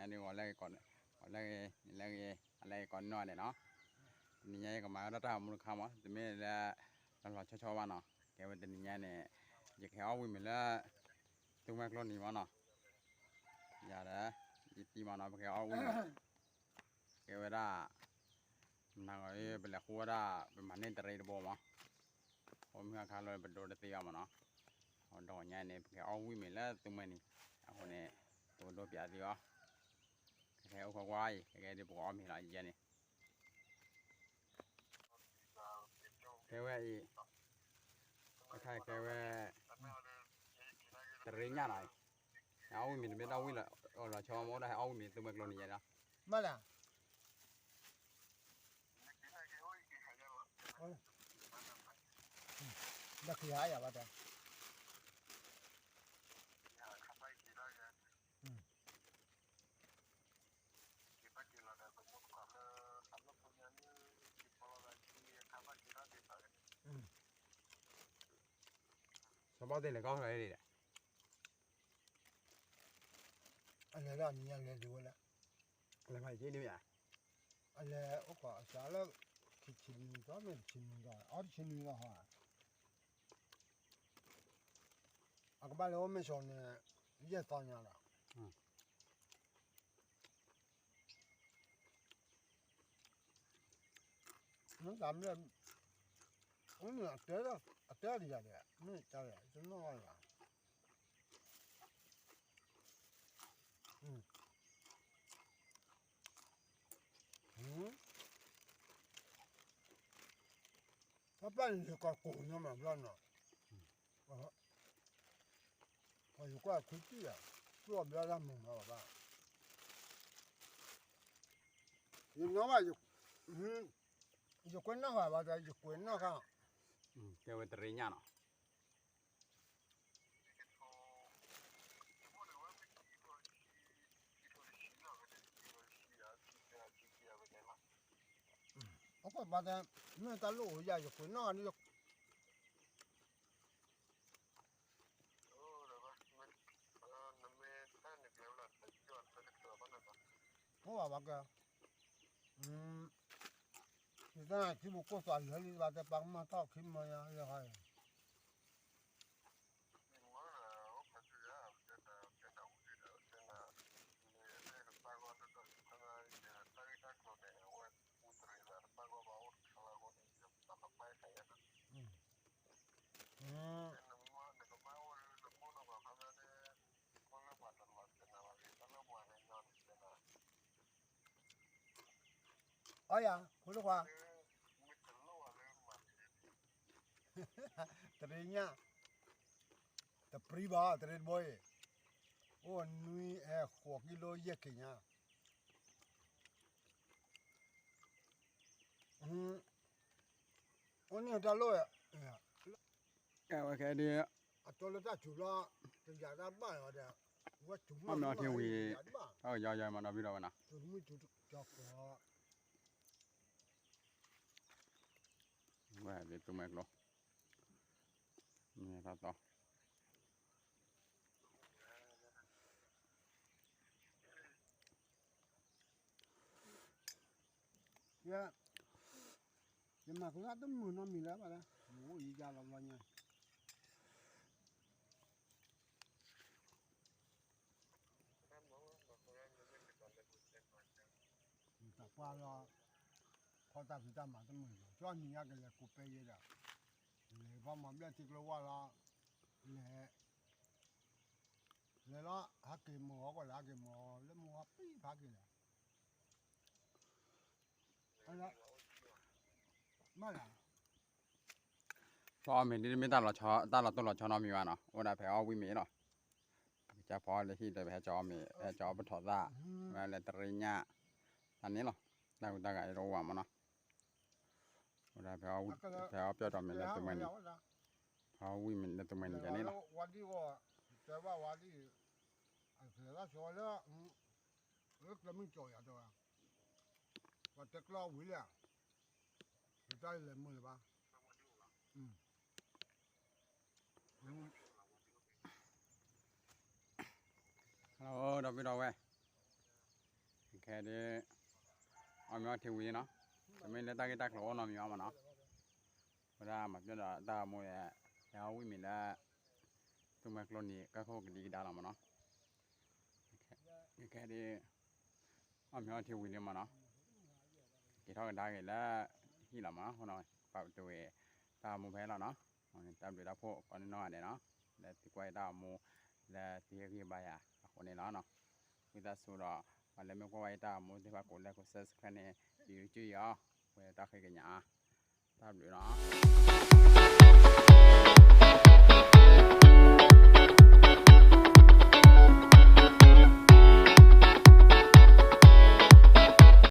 န့ၣ်ဂီၤလၢဂ့ၤ ဂီၤလၢဂ့ၤ နံၤလၢဂ့ၤ အလၢဂ့ၤကိးနီၢ်ဒဲးနီၤ, တနံၤညါယကမၤဝဲဒၣ်တၢ်ဂီၤမူတခါမး တမ့ၢ်လၢ လီၤလီၤဆီဆီဘၣ်နီၤ, ကဲဝဲတနံၤညါန့ၣ် ယကဟဲအီၣ်ဝံၣ်မ့ၤလၢ သူမွဲကျိနံၤမးနီၤ, ယၤဒီး ယသံမးနီၤ ပကဟဲအီၣ်ဝံၣ်မ့ၤ ကဲဝဲဒၣ် မနၤဂီၤအံၤ ပလဲၤဃုဝဲဒၣ် ပမၤန့ၢ်တရံးတဘိမး, အမုၢ်အခါလီၤ ပဒိတသ့ဘၣ်မးနီၤ, ဒီးညါန့ၣ် ပကဟဲအီၣ်ဝံၣ်မ့ၤလၢသူမွဲနံၤ, အဃိန့ၣ် ပကဒိပၠးသ့အီၤ, ကဟဲအိၣ်ခွါကွၢ်အံၤ ကဲဒ်ပကအီၣ်မ့ၤလီၤယဲန့ၣ် ကဲဝဲအံၤ အခါကဲဝဲ တရံးညၣ်နီၤ, ဟဲအီၣ်ဝံၣ်မ့ၤတမ့ၢ်တၢ်ဝံၣ်လီၤဆီမး အိၣ်ဒၣ်ဟဲအီၣ်ဝံၣ်မ့ၤသူမွဲကျိနံၤယဲလီၤ, မ့ၢ်လဲၣ်, ဒီးကဟးယၤဘၣ်တၢ် ဆီဘီၣ်သ့ၣ်လဲၤကီၢ်လဲၣ်, အလဲၤဒၣ်နံၤညါလဲၤဒံးဝဲလၢ, လဲၤမၤယ့ၢ်န့ၣ်မ့ၢ်ဧါ, အလဲၤအိၣ်ခိးအစးလၢ ခံဆံနွံသီမ့ၢ်တဆံနွံသီ အီတဆံနွံသီဟီဧါ, အကဘၣ်လဲၤအိၣ်မဲၢ်ဆီးန့ၣ် ယဲၢ်သီညါလီၤ. မ့ၢ်တၢ်မ့ၢ် အတဲအီၤတယၤဒီး မ့ၢ်တၢ် တနီၣ်ဘၣ်လၢၤဘၣ်. တၢ်ပျၢ်န့ၣ် ယကီၢ်ကိးညီမးဘျီနီၤ, ယကွၢ်ခွံတံၢ်ဧါ, ကျိၣ်အဘျီတၢ်မုာ်မးဘၣ်, ယနီၣ်ဘၣ်, ယကွဲးနီၣ်ဃာ်ဘၣ်ဒီး ယကွဲးနီၣ်ဃာ်, တဲဝဲတရ့ညၣ်နီၤ. အခိၣ်ဘၣ်တဲ, မ့ၢ်တၢ်လိၣ်အိၣ်ယၤ ယကွဲးနီၣ်န့ၣ်, အိၣ်ဘၣ်ဘၣ်ကဲ, ယတၢ်ထံဖိကီၢ်ဖိလၢလံဘၣ်တဲ ပှၤကမၤထီၣ်ခံမီညါလၢဟီ, အီယၤ ဖိတခွါ, တရ့ညၣ်, တပြံဘၣ် တရ့တဘိအံၤ, အိၣ်နွံအဲၣ်ဃိးကံလိယဲၢ်က့ၤညါ, အိၣ်န့ၣ်တၢ်လိၣ်, ကဲဝဲခဲဒ်, အတိလၢတၢ်စူၤလီၤ, တယာ်တၢ်ဘၣ်လီၤဒီး, ဝဲစူၤမီၢ်မီၢ်ထံဝံၤ, တၢ်ကယီယီမၤဒီးဘံဒီးဝဲနီၤ, ဝဲဒ်သူမဲာ်ကျိ, မ့ၢ်တၢ်တီ ယ, ယမၤကလၢတမုာ်နီတမံၤလၢၤဘၣ်လၢ, ယအိၣ်ယံၤယါလီၤဘျီညါ, တၢ်ပှၢ်လီၤ, ခီတၢ်ဖံးတၢ်မၤတမုာ်လီၤ, ကၠီနံၤညါကလဲၤကူးပဲယဲဒီး, လဲၤဘၣ်မၤဘျဲၣ်ထံကျိဝါလီၤ, လဲၤ လဲၤလီၤ ဟးက့ၤမိၢ်အီၤကွၢ်လၢဟးက့ၤမိၢ်အီၤလၢမိၢ်ဟီပံဖးက့ၤလီၤ, မ့ၢ်လၢ ဖီအီၣ်မ့ၤဒ်တမ့ၢ်တၢ်လီၤတိၢ်လီၤဆီနီတမံၤဘၣ်နီၤ, အိၣ်ဒၣ်ဖဲအီၣ်ဝံၣ်မ့ၤလီၤ, ကစၢ်ဖီအီၣ်လၢဟံၣ်ဒီး ဟဲကၠီအီၣ်မ့ၤ ဟဲကၠီအီၣ်ပထီၣ်သၣ်, ဝဲလဲၤတရ့ညၣ်, တၢ်န့ၣ်လီၤ, တၢ်ဟူးတၢ်ဂဲၤတအိၣ်ဘၣ်မးနီၤ, အိၣ်ဒၣ်ဖဲအီၣ်ပျီၢ်ဒီးမ့ၤလၢသူမွဲနံၤ, ဖီအီၣ်ဝံၣ်မ့ၤလၢသူမွဲနံၤကန့ၣ်လီၤ. တဲဘၣ်ဝဲဒ်အံၤ, ပှၤတဲကျီဝံၤလံ, ပတၢ်လဲၤမုာ်လၢၤဘၣ်. ဒီပုၢ်ဒီဝဲၢ်, ခဲဒ် အီၣ်မ့ၤအီထံဝံၤလံနီၤ, တမ့ၢ်လၢတၢ်ဂ့ၢ်တၢ်ကျိၤအိၣ်နီတမံၤဘၣ်မးနီၤ, ဝဲဒၣ်မၤပျဲဒီးတၢ်ဂီၤမူ ဟဲအီၣ်ဝံၣ်မ့ၤလၢ သူမွဲကျိနံၤ ကၢၢ်ခိၣ်ကဒံကဒါလီၤမးနီၤ, ခဲဒ် အီၣ်မ့ၤအီထံဝံၤလံမးနီၤ, က့ၤထီၣ်ကဒါက့ၤလၢ ဟံၣ်လီၤမးနီၤ, ပာ်ပတုာ်ဝဲ တၢ်ဂီၤမူဖဲလီၤနီၤ, တၢ်ဘျုးတၢ်ဖှိၣ်ကိးနီၢ်ဂၤဒဲးနီၤ, လၢသုကွၢ်ယတၢ်ဂီၤမူ လၢသုဟ့ၣ်ဂံၢ်ဘါယၤအဃိန့ၣ်လီၤနီၤ, ဝံသးစူၤဒီး ပှၤလၢမ့ၢ်ကွၢ်ဝဲယတၢ်ဂီၤမူသ့ၣ်တဖၣ် ကိး like ကိး subscribe န့ၣ် ယုကၠုယီၤ, ဝဲတၢ်ဃ့ကညး တၢ်ဘျုးနီၤ.